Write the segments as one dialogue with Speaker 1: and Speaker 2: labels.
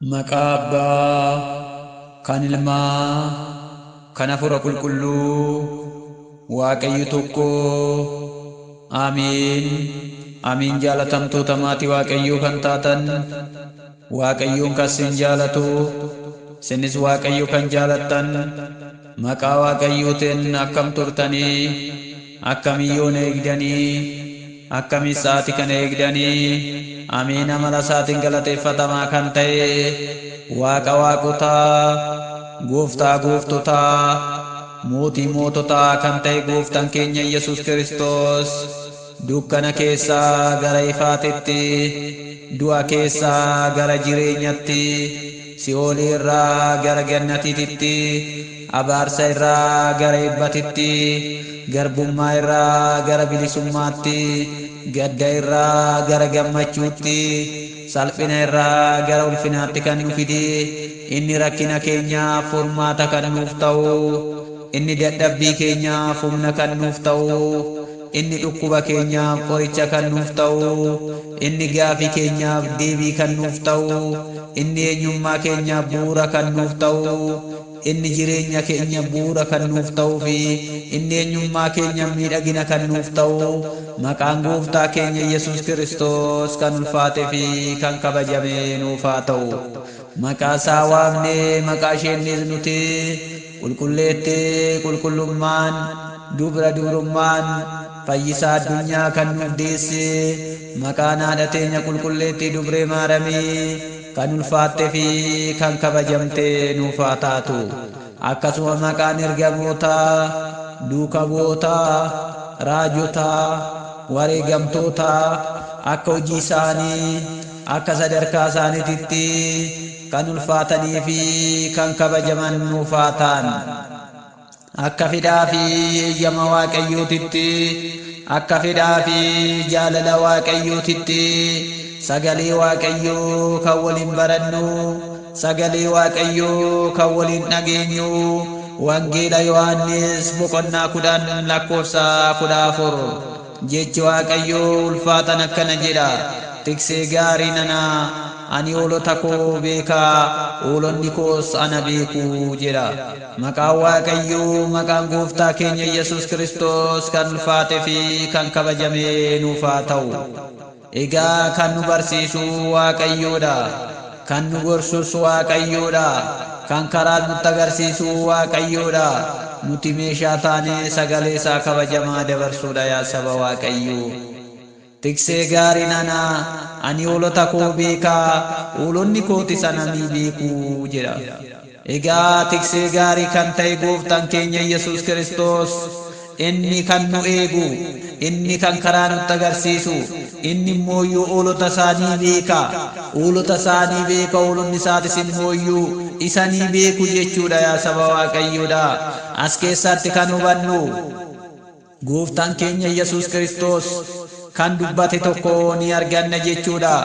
Speaker 1: Maqaa Abbaa, kan Ilmaa, kan Hafuura Qulqulluu, Waaqayyo tokko. Amiin. Amiin. Jaalatamtoota maatii Waaqayyoo kan taatan, Waaqayyoon kan sin jaalatu, sinis Waaqayyo kan jaalattan, maqaa Waaqayyootiin akkam turtanii, akkamiyyoon eegdanii, akkamis sa'aati kana eegdanii? Amiin. Amala isaatiin galateeffatamaa kan ta'e Waaqa waaqotaa, Gooftaa gooftotaa, Mootii moototaa kan ta'e Gooftaan keenya Yesus Kiristoos dukkana keessaa gara ifaatitti, du'a keessaa gara jireenyatti, si'oolii irraa gara gannatiitti, abaarsa irraa gara eebbatitti, garbummaa irraa gara bilisummaatti, gadda irraa gara gammachuutti, salphina irraa gara ulfinaatti kan nu fide, inni rakkina keenyaaf furmaata kan nuuf ta'u, inni dadhabbii keenyaaf humna kan nuuf ta'u, inni dhukkuba keenyaaf qoricha kan nuuf ta'u, inni gaafii keenyaaf deebii kan nuuf ta'u, inni eenyummaa keenyaaf bu'uura kan nuuf ta'u, inni jireenya keenya bu'uura kan nuuf ta'uu fi inni eenyummaa keenya miidhagina kan nuuf ta'u, maqaan Gooftaa keenya Yesus Kiristoos kan ulfaate fi kan kabajame nuuf haa ta'u. Maqaa isaa waamnee maqaa isheennis nuti qulqulleettee qulqullummaan, dubra dubrummaan, fayyisaa addunyaa kan nuuf deesse, maqaan haadha teenya qulqulleettii Dubree Maaramii kan ulfaatte fi kan kabajamte nuuf haa taatu. Akkasuma maqaan ergamootaa, duuka bu'ootaa, raajotaa, wareegamtootaa, akka hojii isaanii, akka sadarkaa isaaniititti kan ulfaatanii fi kan kabajaman nuuf haa ta'an. Akka fedhaa fi eeyyama Waaqayyootitti, akka fedhaa fi jaalala Waaqayyootitti, sagalee Waaqayyoo kan waliin barannu, sagalee Waaqayyoo kan waliin dhageenyu, Wangeela Yohaannis boqonnaa 10 lakkoofsa 14. Jechi Waaqayyoo ulfaatan akkana jedha: Tiksee gaarii nana, ani hoolota koo beekaa, hoolonni koos ana beeku jedha. Maqaan Waaqayyoo, maqaan Gooftaa keenya Yesus Kiristoos kan ulfaate fi kan kabajame nuuf haa ta'u. Egaa kan nu barsiisu Waaqayyoodha. Kan nu gorsus Waaqayyoodha. Kan karaa nutti agarsiisu Waaqayyoodha. Nuti meeshaa taanee sagalee isaa kabajamaa dabarsuudha, yaa saba Waaqayyoo. Tiksee gaariin ana, ani hoolota koo beekaa, hoolonni kootis ana ni beeku jedha. Egaa tiksee gaarii kan ta'e Gooftaan keenya Yesus Kiristoos, inni kan nu eegu, inni kan karaa nutti agarsiisu, inni immoo iyyuu hoolota isaa ni beeka. Hoolota isaa ni beeka, hoolonni isaatis immoo iyyuu isa ni beeku jechuudha, yaa saba Waaqayyoodha. As keessatti kan hubannu, Gooftaan keenya Yesus Kiristoos kan dubbate tokko ni arganna jechuudha.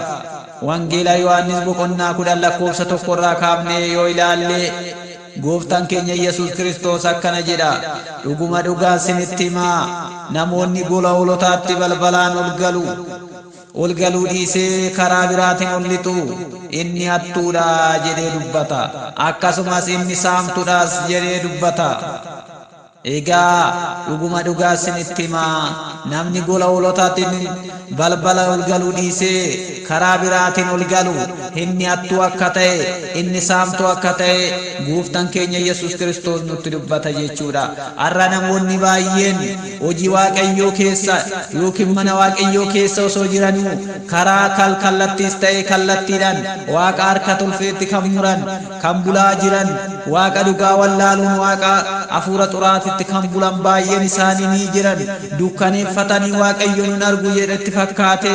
Speaker 1: Wangeela Yohaannis boqonnaa 10 lakkoofsa 1 irraa kaafnee yoo ilaalle, Gooftaan keenya Yesus Kiristoos akkana jedha: Dhuguma dhugaa isinitti himaa, namoonni gola hoolotaatti balbalaan ol galu ol galuu dhiisee karaa biraatiin ol lixu, inni hattuudha jedhee dubbata. Akkasumas inni saamtuudhaas jedhee dubbata. Egaa dhuguma dhugaa isinitti himaa, namni gola hoolotaatiin balbala ol galuu dhiisee karaa biraatiin ol galu, inni hattuu akka ta'e, inni saamtuu akka ta'e Gooftaan keenya Yesus Kiristoos nutti dubbata jechuudha. Har'a namoonni baay'een hojii Waaqayyoo keessa yookiin mana Waaqayyoo keessa osoo jiranuu karaa kallattiis ta'e kallattiidhaan Waaqa harka tolfeetti kan muran, kan bulaa jiran, Waaqa dhugaa wallaaluun waaqa hafuura xuraatitti kan bulan baay'een isaanii ni jiran. Dukkaneeffatanii Waaqayyo nun argu jedhetti fakkaate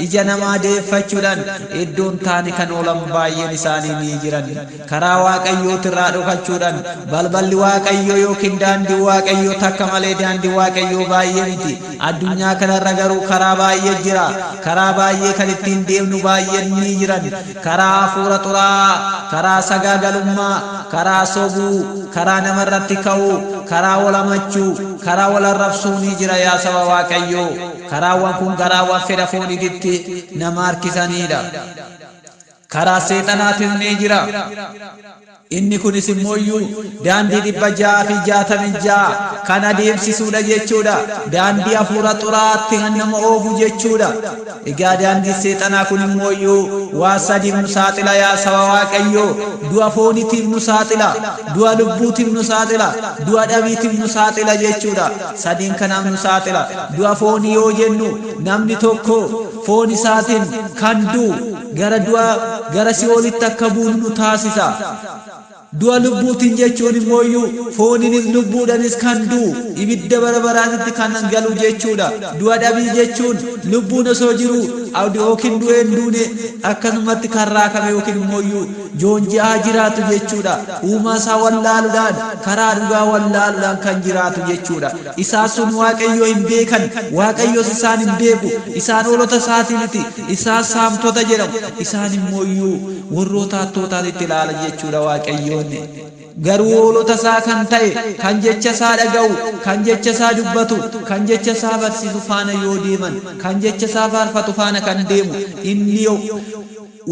Speaker 1: ija namaa deeffachuudhaan iddoon taane kan oolan baay'een isaanii ni jiran. Karaa Waaqayyootirraa dhokachuudhaan, balballi Waaqayyoo yookiin daandii Waaqayyoo takka malee daandii Waaqayyoo baay'ee miti. Addunyaa kanarra garuu karaa baay'ee jira. Karaa baay'ee kan ittiin deemnu baay'een ni jiran. Karaa hafuura xuraa, karaa sagaagalummaa, karaa sobuu, karaa namarratti ka'uu, karaa wal hamachuu, karaa wal arrabsuu ni jira, yaa saba Waaqayyoo. Karaawwan kun karaawwan fedha fooniititti nama harkisanidha. Karaa seexanaatis ni jira. Inni kunis immoo daandii 666 kan adeemsisuudha jechuudha. Daandii hafuura xuraatti kan nama oofu jechuudha. Egaa daandii seexanaa kun immoo waa sadiif nu saaxila yaa saba Waaqayyoo. Du'a fooniitiif nu saaxila, du'a lubbuutiif nu saaxila, du'a dhabiitiif nu saaxila jechuudha. Sadiin kanaaf nu saaxila. Du'a foonii yoo jennu namni tokko foon isaatiin kan du'u gara du'a gara si'oolitti akka buunu nu taasisa. Du'a lubbuutiin jechuun immoo fooniinis lubbuudhaanis kan du'u ibidda bara baraatitti kan galu jechuudha. Du'a dhabii jechuun lubbuun osoo jiru yookiin du'ee hin duune akkasumatti kan raakame yookiin immoo joonji'aa jiraatu jechuudha. Uumaa isaa wallaaluudhaan karaa dhugaa wallaaluudhaan kan jiraatu jechuudha. Isaan sun Waaqayyoo hin beekan, Waaqayyoos isaan hin beeku. Isaan hoolota isaatii miti, isaan saamtota jedhamu. Isaan immoo warroota hattootaatti ilaala jechuudha Waaqayyoon. Garuu hoolota isaa kan ta'e, kan jecha isaa dhaga'u, kan jecha isaa dubbatu, kan jecha isaa barsiisu faana yoo deeman, kan jecha isaa faarfatu faana kan deemu, inni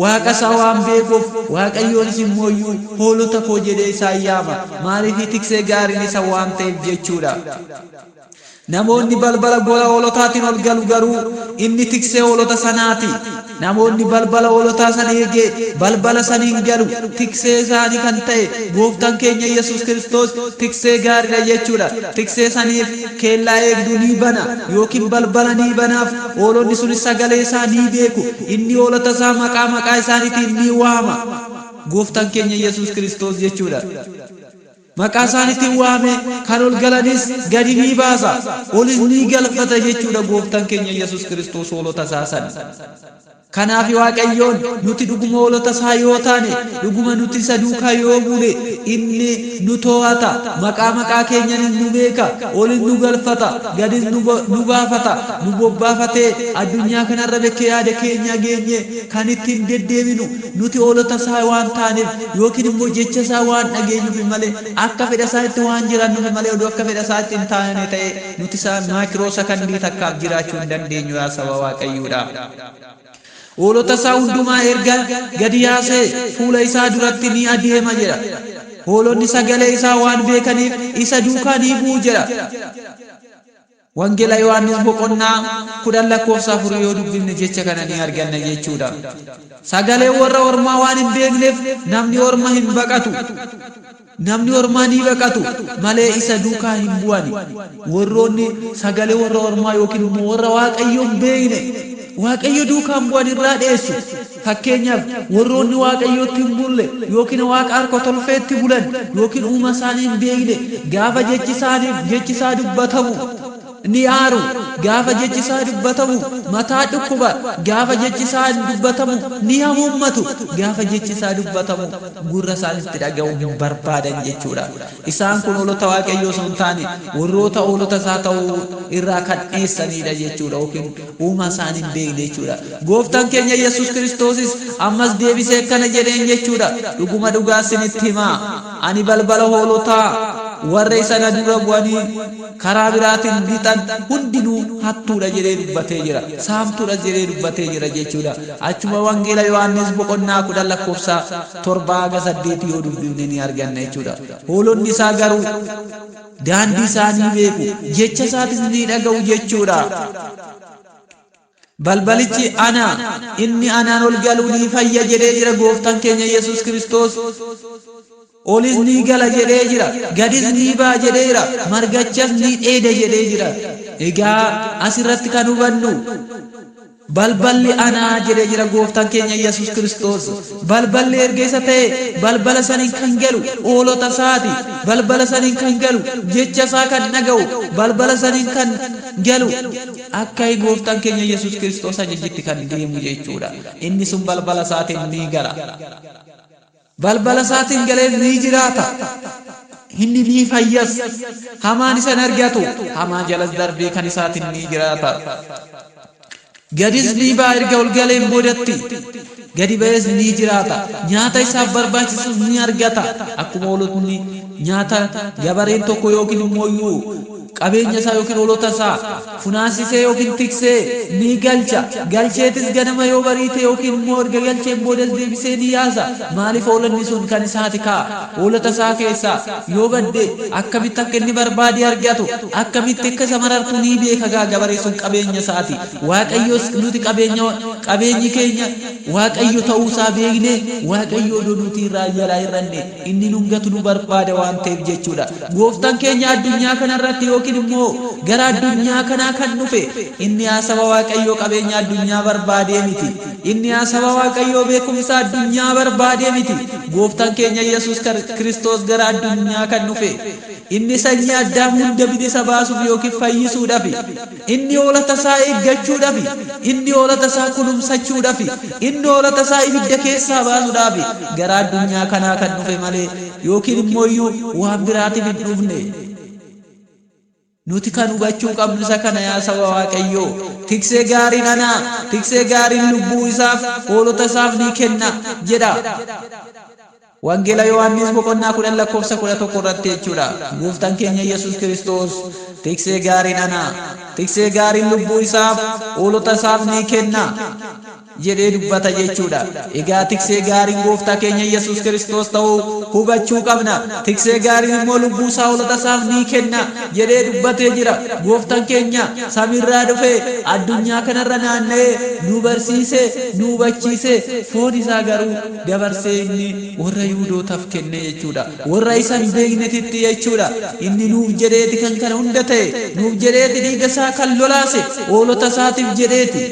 Speaker 1: Waaqa isaa waan beekuuf Waaqayyoonis immoo hoolota koo jedhee isaan yaama. Maaliif tiksee gaariin isa waan ta'eef jechuudha. Namoonni balbala gola hoolotaatiin ol galu garuu inni tiksee hoolota sanaati. Namoonni balbala hoolotaa sana eegee balbala saniin galu tiksee isaanii kan ta'e gooftaan keenya Yesuus Kiristoos tiksee gaariidha jechuudha. Tiksee saniif kellaa eegduu ni bana yookiin balbala ni banaaf. Hoolonni sunis sagalee isaa ni beeku. Inni hoolota isaa maqaa maqaa isaaniitiin ni waama. Gooftaan keenya Yesuus Kiristoos jechuudha. Maqaa isaaniitiin waame kan ol galanis gadi ni baasa, olis ni galfata jechuudha gooftaan keenya Yesuus Kiristoos hoolota isaa sana. Kanaaf Waaqayyoon nuti dhuguma hoolota isaa yoo taane, dhuguma nuti isa duukaa yoo buune, inni nu to'ata, maqaa maqaa keenyaanis nu beeka, olis nu galfata, gadis nu baafata, nu bobbaafatee addunyaa kanarra bekkee yaada keenya geenye kan ittiin deddeebinu nuti hoolota isaa waan taaneef yookiin immoo jecha isaa waan dhageenyuuf malee akka fedha isaatti waan jiraannuuf malee oduu akka fedha isaatti hin taane ta'e nuti isaa maayikiroo sakandii takkaaf jiraachuu hin dandeenyu yaa saba Waaqayyoodha. Hoolota isaa hundumaa erga gadi yaasee fuula isaa duratti ni adeema jedha. Hoolonni sagalee isaa waan beekaniif isa duukaa ni bu'u jedha. Wangeela Yohaannis boqonnaa 10 lakkoofsa 4 yoo dubbifne jecha kana ni arganna jechuudha. Sagalee warra ormaa waan hin beekneef namni orma hin baqatu. Namni ormaa ni baqatu malee isa duukaa hin bu'ani. Warroonni sagalee warra ormaa yookiin immoo warra Waaqayyo hin beekne Waaqayyo duukaa hin bu'an irraa dheessu. Fakkeenyaaf warroonni Waaqayyootti hin bulle yookiin Waaqa harka tolfeetti bulan yookiin uuma isaanii hin beekne gaafa jechi isaa dubbatamu ni aaru. Gaafa jechi isaa dubbatamu mataa dhukkuba. Gaafa jechi isaa dubbatamu ni hamuummatu. Gaafa jechi isaa dubbatamu gurra isaanitti dhaga'uu hin barbaadan jechuudha. Isaan kun hoolota Waaqayyoo osoo hin taane warroota hoolota isaa ta'uu irraa kan dheessanidha jechuudha yookiin uuma isaanii hin beekne jechuudha. Gooftaan keenya Yesuus Kiristoosis ammas deebisee akkana jedheen jechuudha. Dhuguma dhugaa isinitti himaa, ani balbala hoolotaa warra isa na dura bu'anii karaa biraatiin lixan hundinuu hattuudha jedhee dubbatee jira. Saamtuudha jedhee dubbatee jira jechuudha. Achuma Wangeela Yohaannis boqonnaa 10 lakkoofsa 7 haga 8 yoo dubbifne ni arganna jechuudha. Hoolonni isaa garuu daandii isaanii beeku, jecha isaatis ni dhaga'u jechuudha. Balbalichi ana, inni anaan ol galuu ni fayya jedhee jira gooftaan keenya Yesuus Kiristoos. Olis ni gala jedhee jira, gadis ni ba'a jedhee jira, margachas ni dheeda jedhee jira. Egaa asirratti kan hubannu balballi anaa jedhee jira gooftaan keenya Yesuus Kiristoos. Balballi erga isa ta'e balbala saniin kan galu hoolota isaati. Balbala saniin kan galu jecha isaa kan dhaga'u, balbala saniin kan galu akka gooftaan keenya Yesuus Kiristoos ajajetti kan deemu jechuudha. Inni sun balbala isaatiin ni gala. Balbala isaatiin galee ni jiraata. Inni ni fayyas. Hamaan isa hin argatu. Hamaa jalas darbee kan isaatiin ni jiraata. Gadis ni ba'a erga ol galeen boodatti. Gadi ba'ees ni jiraata. Nyaata isaaf barbaachisus ni argata. Akkuma hoolotni nyaata gabareen tokko yookiin immoo qabeenya isaa yookiin hoolota isaa funaansisee yookiin tiksee ni galcha. Galcheetis ganama yoo bariite yookiin immoo erga galcheen boodas deebisee ni yaasa. Maaliif hoolonni sun kan isaati kaa? Hoolota isaa keessaa yoo badde akkamitti akka inni barbaadee argatu, akkamitti akka isa marartu ni beeka gaa gabaree sun qabeenya isaati. Waaqayyos nuti qabeenyi keenya Waaqayyo ta'uusaa beeknee Waaqayyo odoo nuti irraa jalaa hir'anne inni nun gatu nu barbaada waan ta'eef jechuudha. Gooftaan keenya addunyaa kanarratti yookiin immoo gara addunyaa kanaa kan dhufe inni haasaba Waaqayyoo qabeenya addunyaa barbaadee miti. Inni haasaba Waaqayyoo beekumsa addunyaa barbaadee miti. Gooftaan keenya Yesuus Kiristoos gara addunyaa kan dhufe inni sanyii Addaam hunda bilisa baasuuf yookiin fayyisuudhaaf, inni hoolota isaa eeggachuudhaaf, inni hoolota isaa kunuunsachuudhaaf, inni hoolota isaa ibidda keessaa baasuudhaaf gara addunyaa kanaa kan dhufe malee yookiin immoo iyyuu waan biraatiif hin dhufne. Nuti kan hubachuu qabnu isa kana yaa saba Waaqayyoo. Tiksee gaariin ana, tiksee gaariin lubbuu isaaf hoolota isaaf ni kenna jedha. Wangeela Yohaannis boqonnaa 10 lakkoofsa 11 irratti jechuudha. Gooftaan keenya Yesuus Kiristoos tiksee gaariin ana, tiksee gaariin lubbuu isaaf hoolota isaaf ni kenna jedhee dubbata jechuudha. Egaa tiksee gaariin gooftaa keenya Yesuus Kiristoos ta'uu hubachuu qabna. Tiksee gaariin immoo lubbuu isaa hoolota isaaf ni kenna jedhee dubbatee jira. Gooftaan keenya samiirraa dhufee addunyaa kanarra naanna'ee nu barsiisee, nu hubachiisee, foon isaa garuu dabarsee inni warra Yihuudootaaf kenne jechuudha. Warra isa hin beeknetitti jechuudha. Inni nuuf jedheeti kan kana hunda ta'e, nuuf jedheeti dhiiga isaa kan lolaase, hoolota isaatiif jedheeti.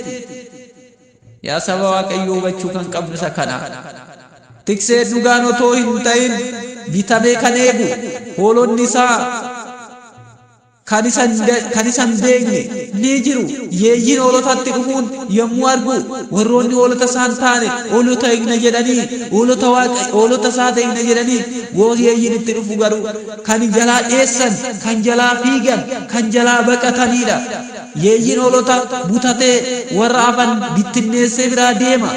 Speaker 1: Yaa saba Waaqayyoo hubachuu kan qabnu isa kana. Tiksee dhugaan otoo hin ta'in bitamee kan eegu hoolonni isaa kan isa hin beekne ni jiru. Yeeyyiin hoolotatti dhufuun yommuu argu warroonni hoolota isaa hin taane hoolota eegna jedhanii hoolota isaa eegna jedhanii yeeyyiin itti dhufu garuu kan jalaa dheessan, kan jalaa fiigan, kan jalaa baqatanidha. Yeeyyiin hoolota butatee warra hafan bittinneessee biraa deema.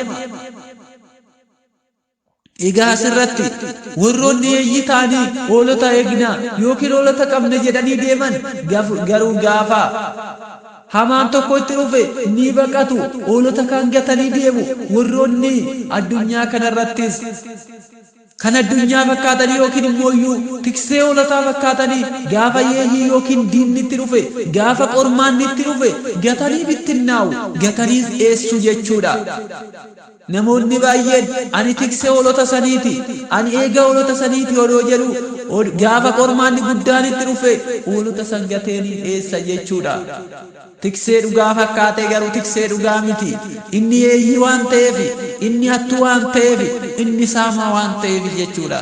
Speaker 1: Egaa asirratti warroonni yeeyyii ta'anii hoolota eegna yookiin hoolota qabna jedhanii deeman garuu gaafa hamaan tokko itti dhufe ni baqatu, hoolota kan gatanii deemu. Warroonni addunyaa kanarrattis kan addunyaa fakkaatanii yookiin immoo iyyuu tiksee hoolotaa fakkaatanii gaafa yeeyyii yookiin diinni itti dhufe, gaafa qormaanni itti dhufe gatanii bittinnaa'u, gatanii dheessu jechuudha. Namoonni baay'een ani tiksee hoolota saniiti, ani eega hoolota saniiti odoo jedhu gaafa qormaanni guddaan itti dhufe hoolota san gateenii dheessa jechuudha. Tiksee dhugaa fakkaatee garuu tiksee dhugaa miti. Inni yeeyyii waan ta'eef, inni hattuu waan ta'eef, inni saamaa waan ta'eef jechuudha.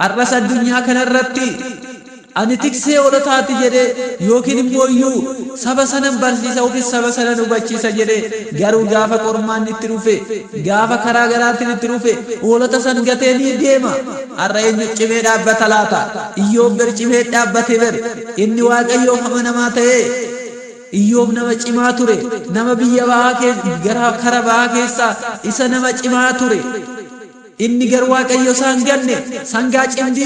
Speaker 1: Har'as addunyaa kanarratti ani tiksee hoolotaati jedhee yookiin immoo iyyuu saba sanan barsiisa yookiin saba sanan hubachiisa jedhee garuu gaafa qormaanni itti dhufe, gaafa karaa garaatiin itti dhufe hoolota san gatee ni deema. Har'a eenyu cimee dhaabbata laata? Iyyoob ber cimee dhaabbate ber. Inni Waaqayyoof amanamaa ta'ee Iyyoob nama cimaa ture, nama biyya bahaa gara kara bahaa keessaa isa nama cimaa ture. Inni garuu Waaqayyo isaan ganne sangaa cimdii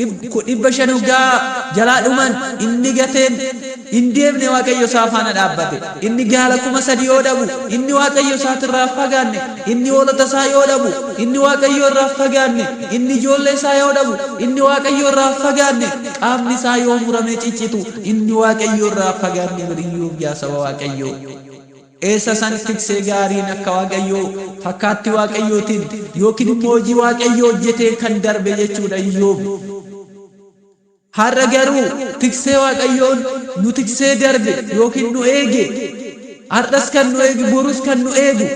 Speaker 1: 500 gaa jalaa dhuman inni gateen hin deemne Waaqayyo isaa faana dhaabbate. Inni gaala 3000 yoo dhabu inni Waaqayyo isaatirraa fagaanne, inni hoolota isaa yoo dhabu inni Waaqayyo irraa fagaanne, inni ijoollee isaa yoo dhabu inni Waaqayyo irraa fagaanne, qaamni isaa yoo muramee ciccitu inni Waaqayyo irraa fagaanne. Iyyoob yaa saba Waaqayyoo. Eessa san tiksee gaariin akka Waaqayyoo fakkaatti Waaqayyootiin yookiin immoo hojii Waaqayyoo hojjetee kan darbe jechuudha Iyyoob. Har'a garuu tiksee Waaqayyoon nu tiksee darbe yookiin nu eege, har'as kan nu eegu, borus kan nu eegu.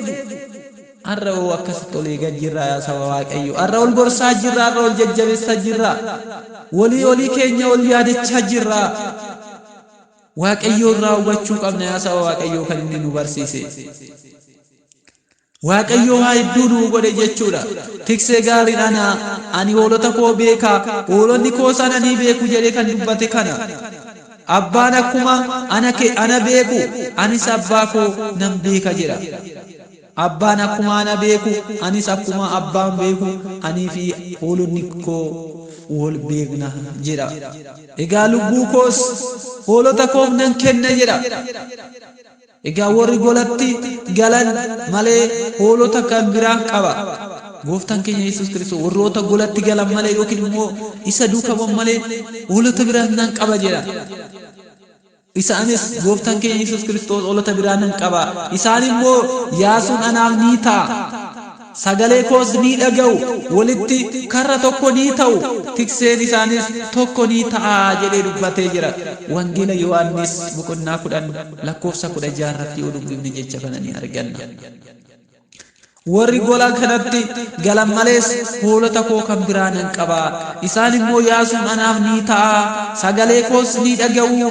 Speaker 1: Har'a hoo akkasitti ol eegaa jirra yaa saba Waaqayyoo. Har'a ol gorsaa jirra, har'a ol jajjabeessaa jirra. Walii olii keenya ol yaadachaa jirra. Waaqayyoo irraa hubachuu qabna yaa saba Waaqayyoo kan inni nu barsiise. Waaqayyoo haa hedduu nuu godhe jechuudha. Tiksee gaariin ana, ani hoolota koo beeka, hoolonni koos ana ni beeku jedhee kan dubbate kana. Abbaan akkuma ana beeku, anis abbaa koo nan beeka jedha. Abbaan akkuma ana beeku, anis akkuma abbaan beeku, anii fi hoolonni koo wol beekna jedha. Egaa lubbuu koos hoolota koof nan kenna jedha. Egaa warri golatti galan malee hoolota kan biraan qaba. Gooftaan keenya Yesuus Kiristoos warroota golatti galan malee yookiin immoo isa duukaa bu'an malee hoolota biraan nan qaba jedha. Isaanis gooftaan keenya Yesuus Kiristoos hoolota biraa nan qaba. Isaan immoo yaasuun anaaf ni ta'a. Sagalee koos ni dhaga'u. Walitti karra tokko ni ta'u. Tikseen isaanis tokko ni ta'a jedhee dubbatee jira. Wangeela Yohaannis boqonnaa 10 lakkoofsa 16 irratti yoo dubbifne jecha kana ni arganna. Warri gola kanatti galan malees hoolota koo kan biraa nan qaba. Isaan immoo yaasuun anaaf ni ta'a. Sagalee koos ni dhaga'u.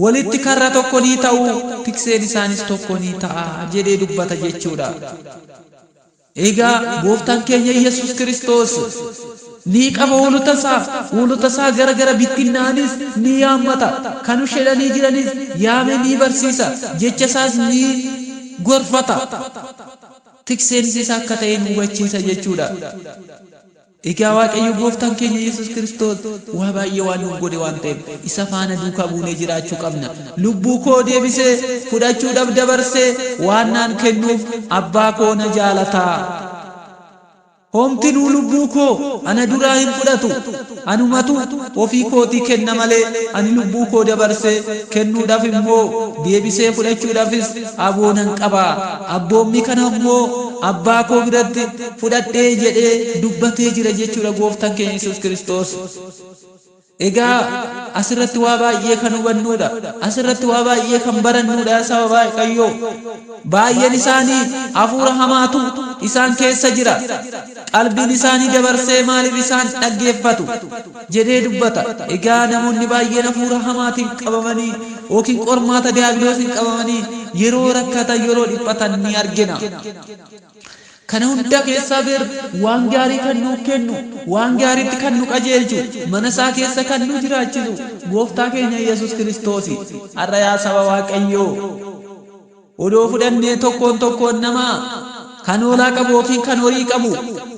Speaker 1: Walitti karra tokko ni ta'u. Tikseen isaanis tokko ni ta'a jedhee dubbata jechuudha. Egaa gooftaan keenya Yesuus Kiristoos ni qaba hoolota isaa. Hoolota isaa gara gara bittinnaa'anis ni yaammata. Kan ushedhanii jiranis yaamee ni barsiisa. Jecha isaas ni gorfata. Tikseenis isa akka ta'e nu hubachiisa jechuudha. Egaa Waaqayyo gooftaan keenya Yesuus Kiristoos waa baay'ee waan nuuf godhe waan ta'eef isa faana duukaa buunee jiraachuu qabna. Lubbuu koo deebisee fudhachuudhaaf dabarsee waan naan kennuuf abbaa koo na jaalata. Homtinuu lubbuu koo ana duraa hin fudhatu, anumatu ofii kootii kenna malee, ani lubbuu koo dabarsee kennuudhaaf immoo, deebisee fudhachuudhaafis aboo nan qaba. Abboommii kana immoo abbaa koo biratti fudhadhee jedhee dubbatee jira jechuudha gooftaan keenya Yesuus Kiristoos. Egaa asirratti waa baay'ee kan hubannuudha. Asirratti waa baay'ee kan barannuudha saba Waaqayyoo. Baay'een isaanii hafuura hamaatu isaan keessa jira. Qalbiin isaanii dabarsee maaliif isaan dhaggeeffatu jedhee dubbata. Egaa namoonni baay'een hafuura hamaatiin qabamanii yookiin qormaata diyaabiloosiin qabamanii yeroo rakkatan yeroo dhiphatan ni argina. Kana hunda keessaa ber waan gaarii kan nuuf kennu, waan gaariitti kan nu qajeelchu, mana isaa keessa kan nu jiraachisu gooftaa keenya Yesuus Kiristoosi. Har'a yaa saba Waaqayyoo, odoo fudhannee tokkoon tokkoon namaa kan hoolaa qabu yookiin kan horii qabu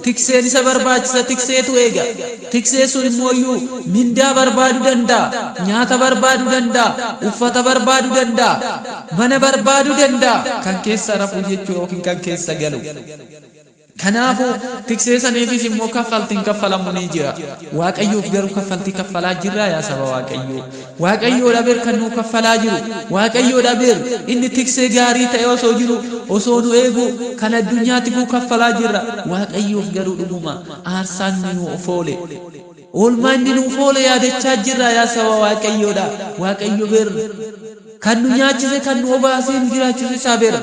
Speaker 1: tikseen isa barbaachisa, tikseetu eega. Tiksee sun immoo iyyuu mindaa barbaaduu danda'a, nyaata barbaaduu danda'a, uffata barbaaduu danda'a, mana barbaaduu danda'a, kan keessa rafuu jechuu yookiin kan keessa galu. Kanaafuu tiksee saniifis immoo kaffaltiin kaffalamu ni jira. Waaqayyoof garuu kaffaltii kaffalaa jirraa yaa saba Waaqayyoo? Waaqayyoodha ber kan nuu kaffalaa jiru. Waaqayyoodha ber inni tiksee gaarii ta'e osoo jiru osoo nu eegu kan addunyaatiifuu kaffalaa jirra. Waaqayyoof garuu dhuguma aarsaan inni nuuf oole. Oolmaa inni nuuf oole yaadachaa jirraa yaa saba Waaqayyoodha. Waaqayyo ber kan nu nyaachise kan nu obaasee nu jiraachise isaa ber.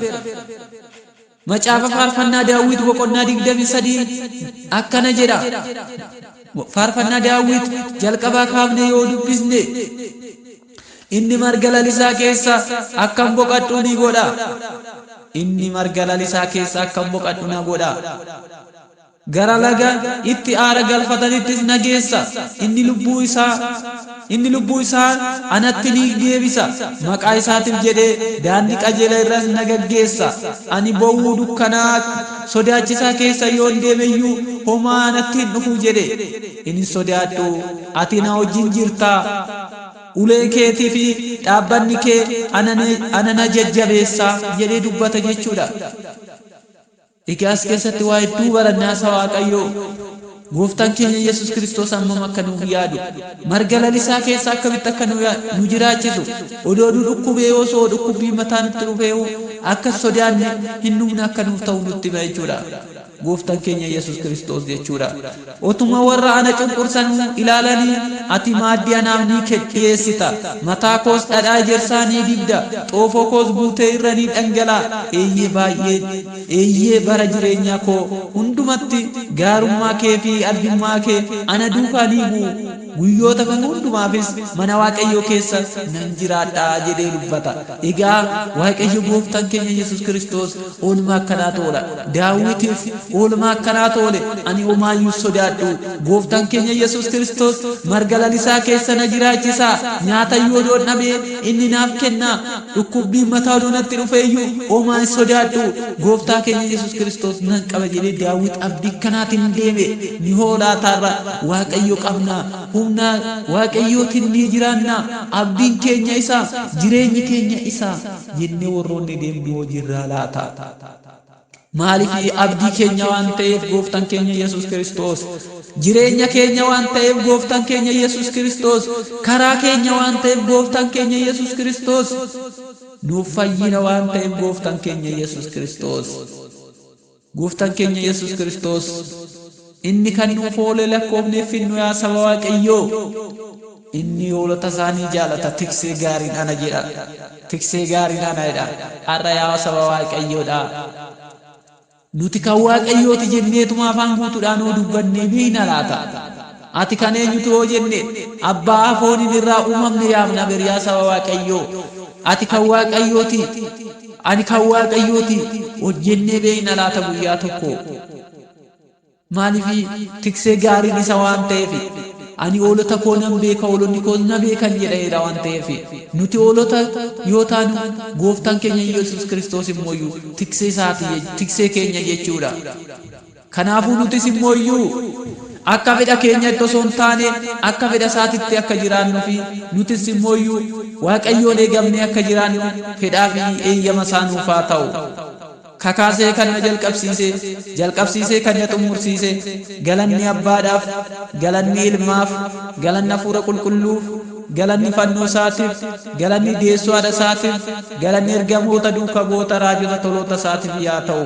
Speaker 1: Macaafa Faarfannaa Daawit boqonnaa 23 akkana jedha. Faarfannaa Daawit jalqabaa kaafne yoo dubbisne inni marga lalisaa keessa akkan boqadhu ni godha. Inni marga lalisaa keessa akkan boqadhu na godha. Gara laga itti aara galfatanittis na geessa. Inni lubbuu isaa inni lubbuu isaa anatti ni deebisa. Maqaa isaatiif jedhee daandii qajeela irras na gaggeessa. Ani bowwuu dukkanaa sodaachisaa keessa yoon deeme iyyuu homaa anatti hin dhufu jedhe. Hin sodaadhu, ati na wajjin jirta. Ulee keetii fi dhaabbanni kee ana na jajjabeessa jedhee dubbata jechuudha. Egaa as keessatti waa hedduu baranna asa Waaqayyoo. Gooftaan keenya Yesuus Kiristoos hammam akka nuuf yaadu, marga lalisaa keessa akkamitti akka nu nu jiraachisu, odoo nu dhukkubee osoo dhukkubbii mataa nutti dhufeehu akka hin sodaanne hin dhumne akka nuuf ta'u nutti hima jechuudha. Gooftaan keenya Yesuus Kiristoos jechuudha. Otuma warra ana cunqursanuu ilaalanii ati maaddii anaaf ni dhiyeessita, mataa koos dhadhaa ejersaa ni dibda, xoofoo koos guutee irra ni dhangala'a. Eeyyee baay'ee, eeyyee bara jireenya koo hundumatti gaarummaa kee fi arjummaa kee ana duukaa ni bu'u, guyyoota kan hundumaafis mana Waaqayyoo keessa nan jiraadha jedhee dubbata. Egaa Waaqayyo gooftaan keenya Yesuus Kiristoos oolmaa akkanaatu oola. Daawitiif. Oolmaa akkanaa toole, ani homaayyuu sodaadhu. Gooftaan keenya Yesuus Kiristoos marga lalisaa keessa na jiraachisa. Nyaata iyyuu odoon dhabee inni naaf kenna. Dhukkubbiin mataa odoo natti dhufeeyyuu homaa hin sodaadhu. Gooftaa keenya Yesuus Kiristoos nan qaba jedhee Daawit abdii kanaatiin deeme. Ni hoolaataarra Waaqayyo qabna. Humna Waaqayyootiin ni jiraanna. Abdiin keenya isa, jireenyi keenya isa jennee warroonni deemnu hojiirraa laata? Maaliif? Abdii keenya waan ta'eef Gooftaan keenya Yesuus Kiristoos, jireenya keenya waan ta'eef Gooftaan keenya Yesuus Kiristoos, karaa keenya waan ta'eef Gooftaan keenya Yesuus Kiristoos, nuuf fayyina waan ta'eef Gooftaan keenya Yesuus Kiristoos. Gooftaan keenya Yesuus Kiristoos inni kan nuuf oole lakkoofneef finnu, yaa saba Waaqayyoo. Inni hoolota isaanii jaalata. Tiksee gaariin ana jedha. Tiksee gaariin ana jedha. Har'a yaa saba Waaqayyoodha, nuti kan Waaqayyooti jenneetuma afaan guutuudhaan hoo dubbannee beekna laata? Ati kan eenyutu yoo jenne, abbaa fooniin irraa uumamne yaamna ber. Yaa saba Waaqayyoo, ati kan Waaqayyooti, ani kan Waaqayyooti hojjennee beekna laata guyyaa tokko? Maaliif? Tiksee gaariin isa waan ta'eef. Ani hoolota koo nan beeka, hoolonni koos na beekan jedhaneedha waan ta'eef. Nuti hoolota yoo taanu, Gooftaan keenya Yesuus Kiristoos immoo tiksee isaati, tiksee keenya jechuudha. Kanaafuu nutis immoo akka fedha keenyatti osoo hin taane akka fedha isaatitti akka jiraannuu fi nutis immoo Waaqayyoon eegamnee akka jiraannu fedhaa fi eeyyama isaa nuuf haa ta'u. Kakaasee kan na jalqabsiise, jalqabsiisee kan na xumursiise, galanni Abbaadhaaf, galanni Ilmaaf, galanni Hafuura Qulqulluuf, galanni fannoo isaatiif, galanni deessoo haadha isaatiif, galanni ergamoota, duuka bu'oota, raajota, toloota isaatiif yaa ta'u.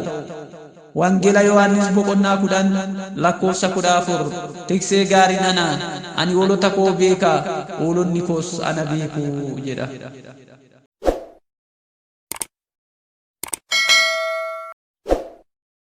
Speaker 1: Wangeela Yohaannis boqonnaa 10 lakkoofsa 14: Tiksee gaariin ana, ani hoolota koo beeka, hoolonni koos ana beeku jedha.